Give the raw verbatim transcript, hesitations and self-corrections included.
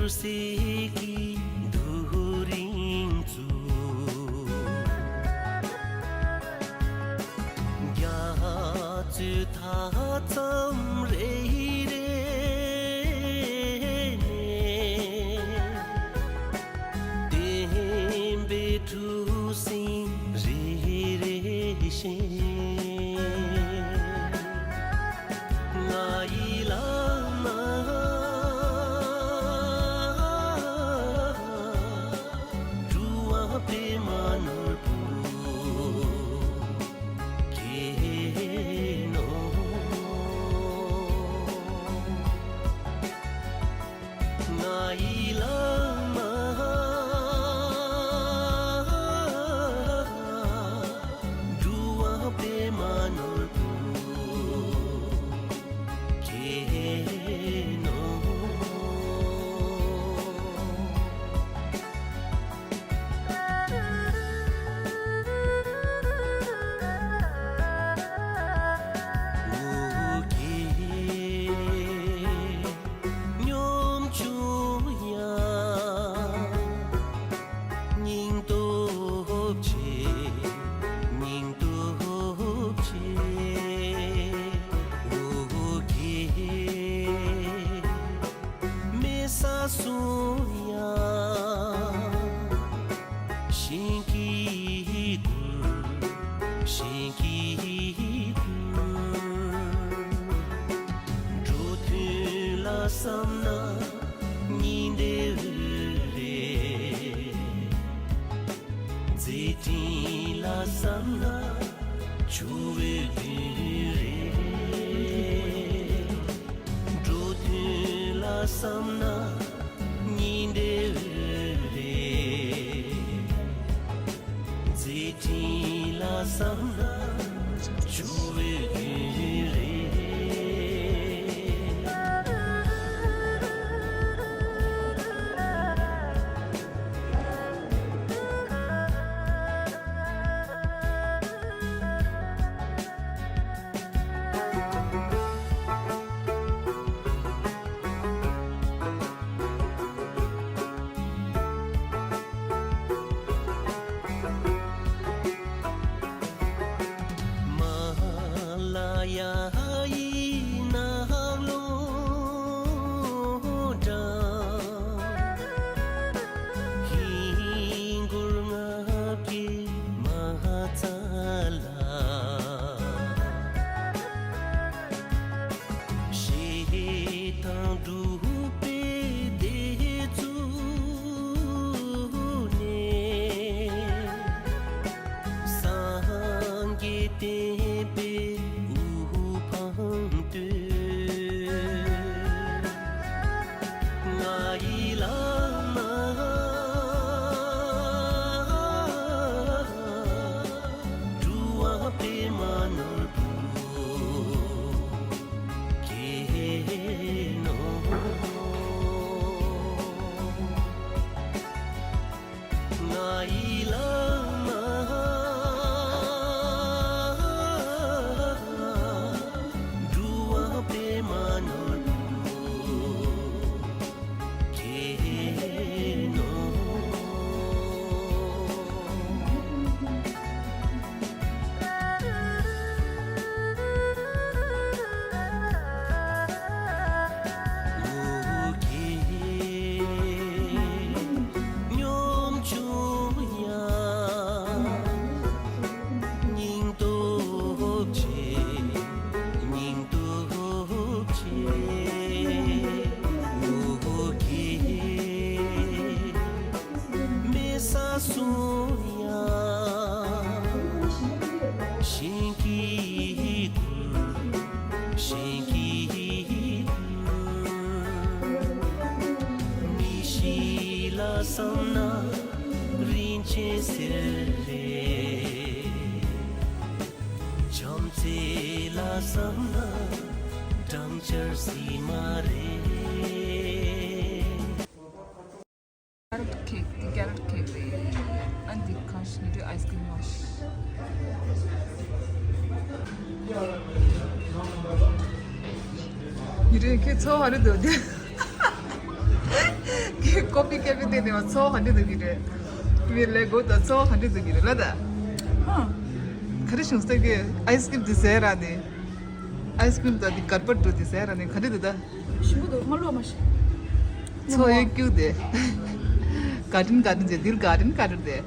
སྲིད་ཀྱི་རྡོ་རིང་བཙུགས། རྒྱ་མཚོའི་མཐའ་མཚམས་རེ་རེ་ནས། བསྟན་པའི་གྲུ་གཟིངས་རེ་རེ་བཞེངས། ང་ཡི་བླ་མ་འགྲོ་བ་པདྨ་ནོར་བུ་མཁྱེན་ནོ། ང་ཡི་བླ་མ་འགྲོ་བ་པདྨ་ནོར་བུ་མཁྱེན་ནོ། ངུ་སྐད་གཉོམ་ཆུང་ཡང་སྙིང་སྟོབས་ཆེ། སྙིང་སྟོབས་ཆེ། ངུ་སྐད་མེད་ས་སོང་ཡང་། ཞིང་གི་གུར། ཞིང་གི་གུར། འགྲོ་དོན་ལ་བསམ་ན་ཉི་ཟླའི་འོད་རེད། མཛད་འཕྲིན་ལ་བསམ་ན་ཆུ་བོའི་རྒྱུན་རེད། འགྲོ་དོན་ལ་བསམ་ན་ཉི་ཟླའི་འོད་རེད། མཛད་འཕྲིན་ལ་བསམ་ན་ཆུ་བོའི་རྒྱུན་རེད། མ་ལ་ཡ་ཡི་ནགས་ལོ་འདྲ། ཧིང་གུར་ལྔ་བརྒྱའི་མ་རྩ་ལ། ཞེ་སྡང་འཁྲུག་པའི་སྡེ་བཙུགས་ནས། སངས་རྒྱས་བསྟན་པའི་དབུ་འཕང་བསྟོད། ང་ཡི་བླ་མ་འགྲོ་བ་པདྨ་ནོར་བུ་མཁྱེན་ནོ། ང་ཡི་བླ་མ་འགྲོ་བ་པདྨ་ནོར་བུ་མཁྱེན་ནོ། ངུ་སྐད་གཉོམ་ཆུང་ཡང་། སྙིང་སྟོབས་ཆེ། སྙིང་སྟོབས་ཆེ། ངུ་སྐད་མེད་ས་སོང་ཡང་། ཞིང་གི་གུར། ཞིང་གི་གུར། མི་ཤི་ལ་བསམ་ན་རིན་ཆེན་གསེར་རེད། བྱམས་བརྩེ་ལ་བསམ་ན་སྦྲང་ཆར་བསིལ་མ་རེད། Carrot cake, འདི་carrot cake རེད། ཨ་འདི་གང་ཞིག་ཉི་འདྲའི་ice cream ནང་ཞིག་ཉི་འདྲའི་ཁྱེད་ཚོ་ཧ་རི་འདུག་འདི། ཀོ་པི་ཀེ་པི་བལྟས་ནས་ཚོར་བ་ག་འདྲ་འདུག་གི་རེད། མི་ལས་སྒོ་དང་ཚོར་བ་ག་འདྲ་འདུག་གི་རེད་ལ་ད། ཧ། ག་རེ་བྱུང་སྟེ་གི་ཨའི་སི་ཀྲིམ་དེ་ཟས་ར་ནི། ཨའི་སི་ཀྲིམ་དང་དེ་གར་པ་འགྲོ་དེ་ཟས་ར་ནི་ག་འདྲ་འདུག་ད། ཞིམ་པོ་འདུག་མ་ལོ་མ་ཤི། ཚོར་ཡོད་ཀྱུ་དེ། ག་དྲིན་ག་དྲིན་ཟེར་འདིར་ག་དྲིན་ག་དྲིན་དེ།